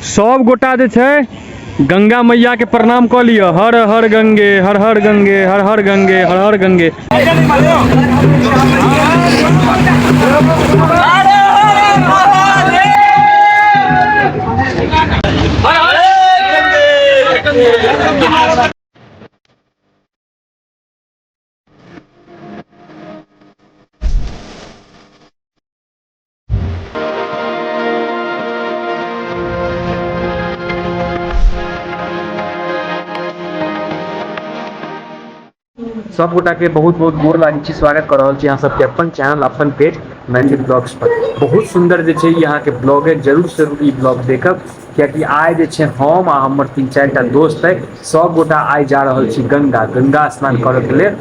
सब गोटा जे छै गंगा मैया के प्रणाम कऽ लिअ। हर हर गंगे हर हर गंगे हर हर गंगे हर हर गंगे। सब गोटा के बहुत बहुत गोर लागै छी, स्वागत कर रहल छी अहाँ सबके अपन चैनल अपन पेज मैथिल ब्लॉग्स पर। बहुत सुंदर जे छै ई अहाँके ब्लॉग है, जरूर से जरूर ई ब्लॉग देखब, कियाकि आइ जे छै हम आ हमर 3-4 टा दोस्त है सब गोटा आइ जा रहल छी गंगा, गंगा स्नान करऽ के लेल।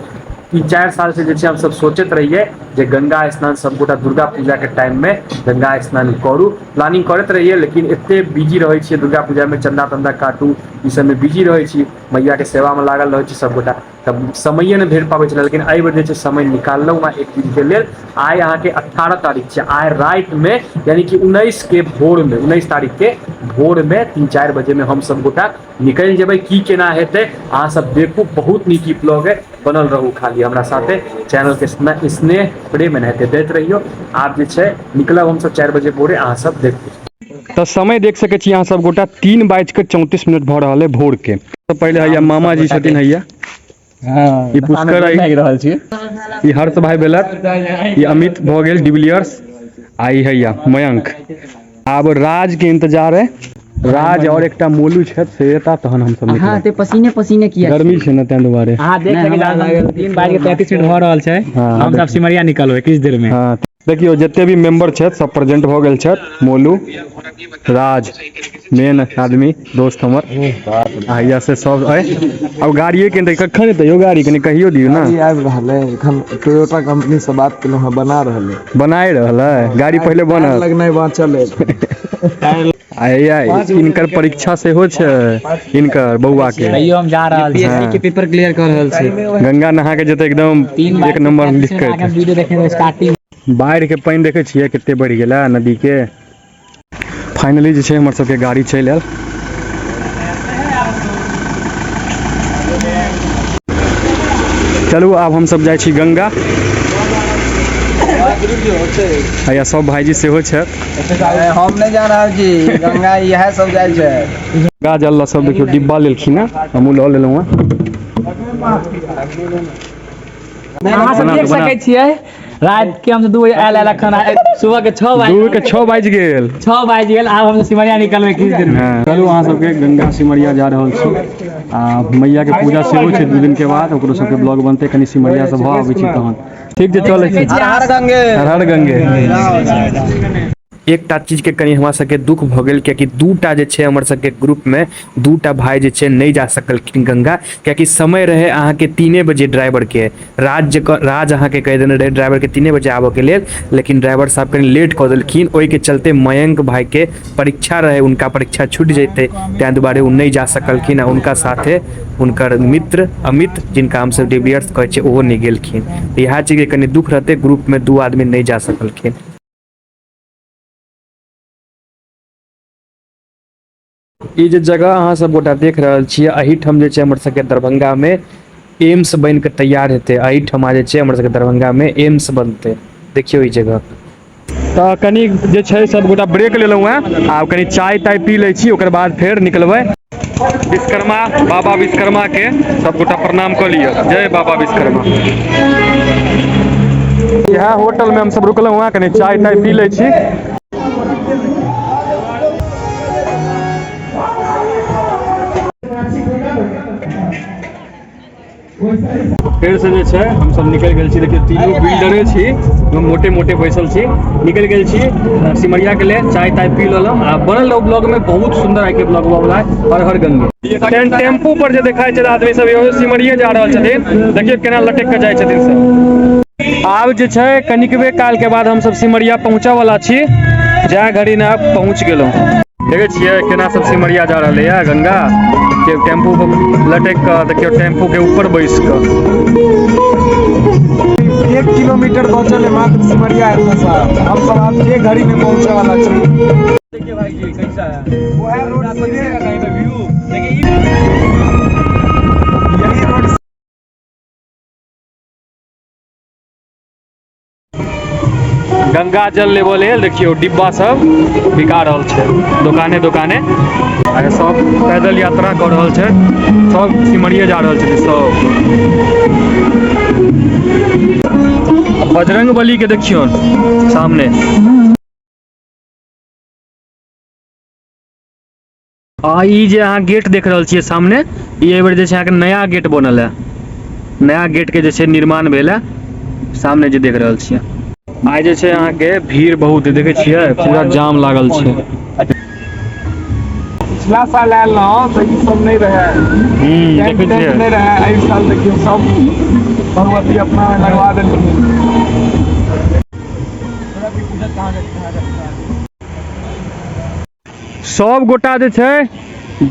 3-4 साल से जे छै हमसब सोचैत रहियै जे गंगा स्नान सब गोटा दुर्गा पूजा के टाइम में गंगा स्नान करू, प्लानिंग करैत रहियै, लेकिन एते बिजी रहै छियै दुर्गा पूजा में, चंदा तंदा काटू ई सब में बिजी रहै छी, मैया के सेवा में लागल रहै छी सब गोटा, तब समये नहि भेट पाबै छलै। लेकिन एहि बेर जे छै समय निकाललहुँ हँ एक दिन के लेल। आइ अहाँके 18 तारीख छै, आइ राति में यानी कि 19 के भोर में, 19 तारीख के भोर में 3-4 बजे में हम सब गोटा निकलि जेबै। की केना हेतै अहाँ सब देखू, बहुत नीक ई ब्लॉग है, बनल रहू खाली हमरा साथे। चैनल के स्नेह प्रेम एनाहिते दैत रहियौ। आब जे छै निकलब हमसब 4 बजे भोरे, अहाँ सब देखू। तऽ समय देख सकै छी अहाँ सब गोटा 3:34 भऽ रहल है भोर के। तऽ पहिले हैया मामा जी छथिन, हैया ई पुष्कर है, लागि रहल छी, ई हर्ष भाई भेलक, ई अमित भऽ गेल डिविलियर्स, आ ई हैया मयंक। आब राज के इंतजार है, राज और एकटा मोलू छथि से एता तहन हमसब अहाँ निकलब। एते पसीने पसीने किया? गर्मी छै ने ताहि दुआरे। अहाँ देख सकै छी 3:33 भऽ रहल छै, हम सब सिमरिया निकलबै किछु देर में। हँ देखियौ जते भी मेंबर छथि सब प्रेजेंट भऽ गेल छथि। मोलू, राज मेन आदमी दोस्त हमर, आ हैया से सब अइ। आब गाड़िए के इंतजार, कखन एतै यौ गाड़ी, कनि कहियो दियौ ने। गाड़ी आबि रहल है, एखन टोयोटा कंपनी से बात केलहुँ हँ, बना रहल है, बनाए रहल है गाड़ी, पहिले बनल लगनाइ बाँचल है। आ हैया इनकर परीक्षा सेहो छै, इनकर बौआ के। तैयो हम जा रहल छी। यूपीएससी के पेपर क्लियर कर रहल छै। गंगा नहा के जेतै एकदम एक नंबर लिख के एतै। वीडियो देखे स्टार्टिंग। बाढ़ि के पानि देखै छियै कते बढ़ि गेलै नदी के। फाइनली जे छै हमर सबके गाड़ी चलि आयल। चलू आब हमसब जाइ छी गंगा। हैया सब भाईजी सेहो छथि। हम नहि जा रहल छी गंगा, इएह सब जाइ छै। गंगा जल लऽ सब देखियौ डिब्बा लेलखिन हँ, हमहूँ लऽ लेलहुँ हँ। अहाँ सब देख सकै छियै राति के हम 2 बजे आयल आयल, एखन सुबह के 6 बाजि 2 के 6 बाजि गेल, 6 बाजि गेल। आब हम सिमरिया निकलबै किछु देर में। चलू अहाँ सबके गंगा सिमरिया जा रहल छी आ मैया के पूजा सेहो छै 2 दिन के बाद, ओकरो सबके ब्लॉग बनतै। कनि सिमरिया से भऽ आबै छी तहन ठीक छै, चलै छी। हर हर गंगे, हर हर गंगे। एकटा चीजके कनि हमरा सबके दुख भऽ गेल, कियाकि 2टा जे छै हमर सबके ग्रुपमे 2टा भाय जे छै नहि जा सकलखिन गंगा, कियाकि समय रहै अहाँके 3 बजे ड्राइवरके, राज राज अहाँके कहि देने रहै ड्राइवरके 3 बजे आबऽके लेल, लेकिन ड्राइवर साहब कनि लेट कऽ देलखिन। ओहिके चलते मयंक भाइके परीक्षा रहै, हुनका परीक्षा छुटि जेतै, ताहि दुआरे ओ नहि जा सकलखिन। आ हुनका साथे हुनकर मित्र अमित, जिनका हमसब डिविलियर्स कहै छियै, ओहो नहि गेलखिन। तऽ इएह चीजके कनि दुख रहतै, ग्रुपमे 2 आदमी नहि जा सकलखिन। ई जे जगह अहाँ सब गोटा देख रहल छियै, एहिठाम जे छै हमर सबके दरभंगा में एम्स बनि के तैयार हेतै। एहिठमा जे छै हमर सबके दरभंगा में एम्स बनतै। देखियौ ई जगह। तऽ कनि जे छै सब गोटा ब्रेक लेलहुँ हँ, आब कनि चाय ताय पी लै छी, ओकर बाद फेर निकलबै। विश्वकर्मा बाबा विश्वकर्मा के सब गोटा प्रणाम कऽ लिअ, जय बाबा विश्वकर्मा। इएह होटल में हमसब रुकलहुँ हँ, कनि चाय ताय पी लै छी। फेर से जे छै हमसब निकलि गेल छी। देखियौ तीनू बिल्डरे छी, मोटे मोटे बैसल छी। निकलि गेल छी सिमरिया के लेल, चाय ताय पी लेलहुँ। आ बनल रहू ब्लॉग में, बहुत सुंदर आइ के ब्लॉग वाला है। हर हर गंगे। टेम्पू पर जे देखाइ छै आदमी सब, इहो सिमरिये जा रहल छथिन। देखियौ केना लटकि कऽ जाइ छथिन सब। आब जे छै कनिकबे काल के बाद हमसब सिमरिया पहुँचऽ वाला छी। जाय घड़ी ने आब पहुँच गेलहुँ। देखै छियै केना सब सिमरिया जा रहलै है गंगा के टेम्पू पर लटकि कऽ। देखियौ टेम्पू के ऊपर बैस कऽ। 1 किलोमीटर बचल है मात्र सिमरिया एतऽ से। हम सब आब जे घड़ी में पहुँचे वाला छी। देखिए भाई जी कैसा वह रोड सीधे, यही रोड। गंगा जल लेबऽ लेल देखियौ डिब्बा सब बिका रहल छै दोकाने दोकाने। आ सब पैदल यात्रा कऽ रहल छै, सब सिमरिये जा रहल छथिन सब। बजरंग बली के देखियौ सामने। आ ई जे अहाँ गेट देख रहल छियै सामने, ई एहि बेर जे छै अहाँके नया गेट बनल है, नया गेट के जे छै निर्माण भेल है सामने जे देख रहल छियै। आइ जे छै अहाँके भीड़ बहुत है, देखै छियै पूरा जाम लागल छै। पिछला साल आयल रहौं तऽ ई सब नहि रहै, टेंट देखै टेंट छियै नहि रहै। एहि साल देखियौ सब भगवती अपना मे लगवा देलखिन। सब गोटा जे छै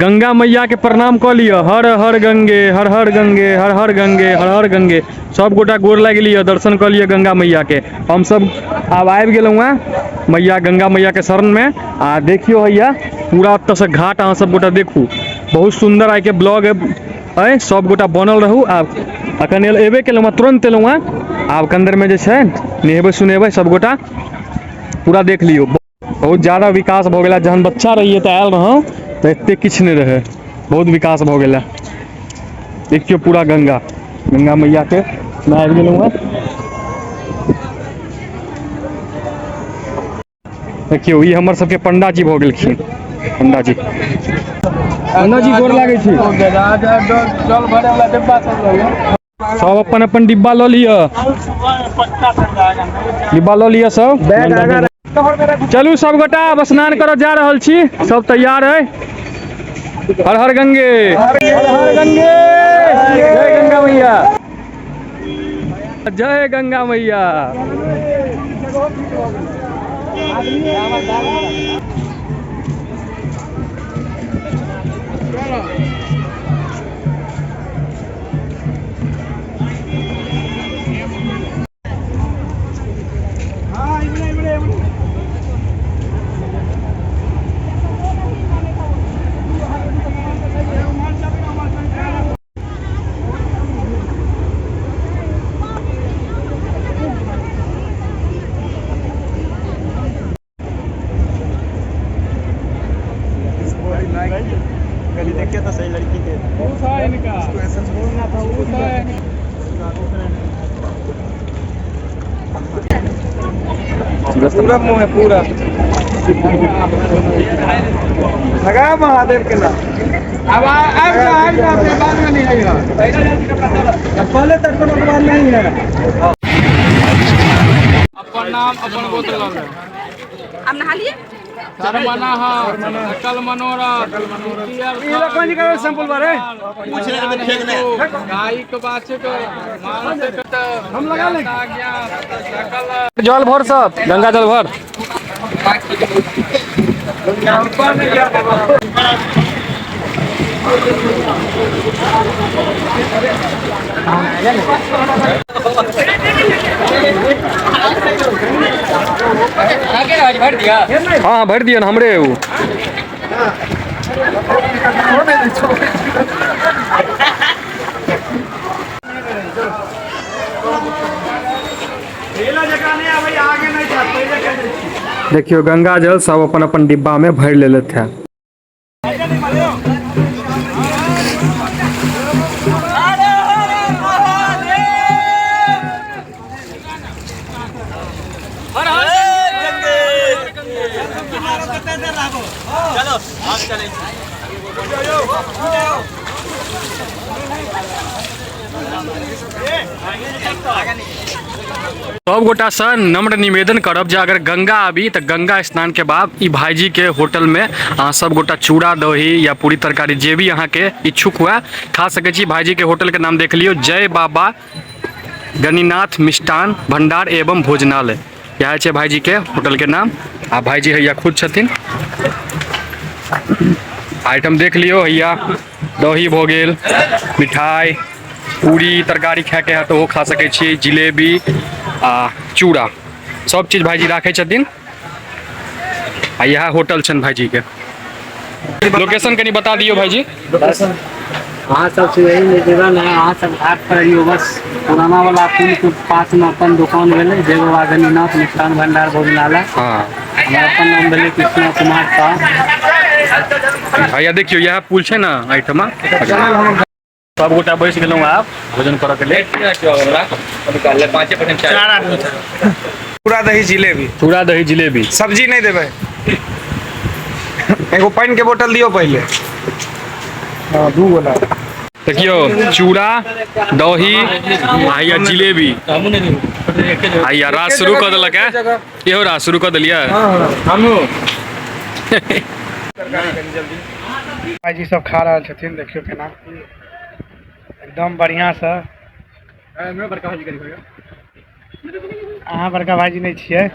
गंगा मैया के प्रणाम कऽ लिअ। हर हर गंगे हर हर गंगे हर हर गंगे हर हर गंगे। सब गोटा गोर लागि लिअ, दर्शन कऽ लिअ गंगा मैया के। हम सब आब आबि गेलहुँ हेँ मैया गंगा मैया के शरण में। आ देखियौ हैया पूरा ओतऽ से घाट अहाँ सब गोटा देखू, बहुत सुंदर आइ के ब्लॉग अइ। सब गोटा बनल रहू। आ अखन एबे केलहुँ हेँ, तुरंत एलहुँ हेँ। आब कंदर में जे छै नहेबै सुनेबै सब गोटा, पूरा देख लियौ। बहुत ज़्यादा विकास भऽ गेल। जहन बच्चा रहियै तऽ आयल रहौं तऽ एते किछु नहि रहै, बहुत विकास भऽ गेल। देखियौ पूरा गंगा, गंगा मैया के मैं आबि गेलहुँ हेँ। देखियौ ई हमर सबके पंडा जी भऽ गेलखिन। पंडा जी, पंडा जी गोर लागै छी। जल भरे वाला डिब्बा सब लऽ लिअ। सब अपन अपन डिब्बा लऽ लिअ, डिब्बा लऽ लिअ सब। चलू सब गोटा आब स्नान करऽ जा रहल छी, सब तैयार है। हर हर गंगे, हर हर गंगे, जय गंगा मैया, जय गंगा मैया। पूरा मुँह है पूरा लगा महादेव के नाम। अब आब जा, आब जा, अपने बाद में नहीं आएगा, पहले तक कोनो बात नहीं है। अपन नाम अपन गोत्र लऽ लेब। अब नहा लिए। शर्मना सकल मनोरथ गायिक वाचिक मानसिक हम लगा ले सकल जल भर सब, गंगा जल भर। हाँ भर दिया ना हमरे उ। देखियो गंगा जल सब अपन अपन डिब्बा में भर लेलथि हैं। सब गोटा से नम्र निवेदन करब जे अगर गंगा आबी तो गंगा स्नान के बाद ई भाईजी के होटल में अहाँ सब गोटा चूड़ा दही या पूरी तरकारी जे भी अहाँ के इच्छुक हुआ खा सकै छी। भाईजी के होटल के नाम देख लियौ, जय बाबा गणिनाथ मिष्ठान भंडार एवं भोजनालय, यह छै भाईजी के होटल के नाम। आ भाईजी हैया खुद छथिन। आइटम देख लियौ, हैया दही भऽ गेल, मिठाई, पूरी तरकारी खायके है तो ओहो खा सकै छी, जिलेबी आ चूड़ा सब चीज भाईजी राखै छथिन। आ इएह होटल छनि भाईजी के। लोकेशन कनि बता दियौ भाईजी। अहाँ सबसे यही निवेदन है, अहाँ सब घाट पर अइयो, बस पुराना वाला पुल के पास में अपन दुकान भेलै, जय बाबा गणिनाथ मिष्ठान भंडार भोजनालय। हमर अपन नाम भेलै कृष्णा कुमार साह। भैया देखियौ इएह पुल छै ने एहिठमा। सब गोटा बैस गेलहुँ आब भोजन करऽ के लेल। चूड़ा दही जिलेबी। चूड़ा दही जिलेबी। सब्जी नहीं देबै, एगो पानि के बोतल दियौ पहिले। हाँ, दू गोला। देखियौ चूड़ा दही आ या जिलेबी। आ या राज शुरू कऽ देलक है, इहो राज शुरू कऽ देलियै। भाईजी सब खा रहल छथिन, देखियौ केना एकदम बढ़िया से। अहाँ बड़का भाईजी नहीं छियै,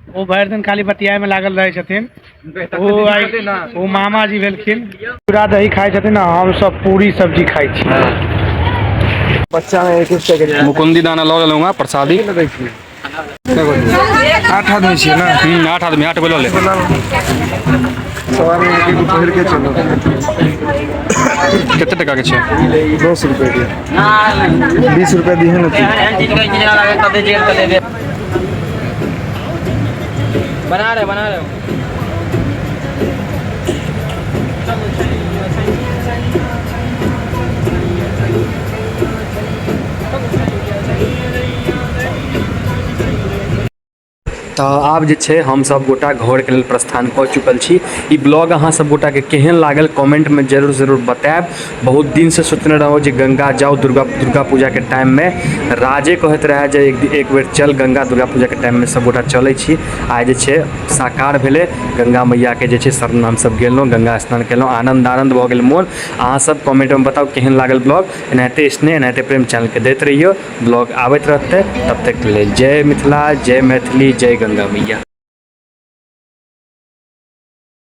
ओ भरि दिन खाली बतियाए में लागल रहै छथिन। ओ आइ ओ मामा जी भेलखिन। चूड़ा दही खाइ छथिन आ हम सब पूरी सब्जी खाइ छी। मुकुंदी दाना लऽ लेलहुँ हँ प्रसादी। 8 आदमी छियै ने? 8 आदमी, 8 गो लऽ ले। सब आदमी एक एक पहिर के चलो। कते टका के छै? 10 रुपए के। 20 रुपए दिहे ने तू। बना रहे बना रहे। तऽ आब जे छै हम सब गोटा घरके लेल प्रस्थान कऽ चुकल छी। ई ब्लॉग अहाँ सब गोटाके केहन लागल कमेंटमे जरूर जरूर बतायब। बहुत दिनसँ सोचने रहौं जे गंगा जाउ दुर्गा पूजाके टाइममे। राजे कहैत रहए जे एक बेर चल गंगा, दुर्गा पूजाके टाइममे सब गोटा चलै छी। आइ जे छै साकार भेलै, गंगा मैयाके जे छै शरण हमसब गेलहुँ, गंगा स्नान केलहुँ, आनंद आनंद भऽ गेल मोन। अहाँ सब कमेंटमे बताउ केहन लागल ब्लॉग। एनाहिते स्नेह एनाहिते प्रेम चैनलके दैत रहियौ, ब्लॉग आबैत रहतै। तब तक के लेल जय मिथिला, जय मैथिली, जय गंगा मैया।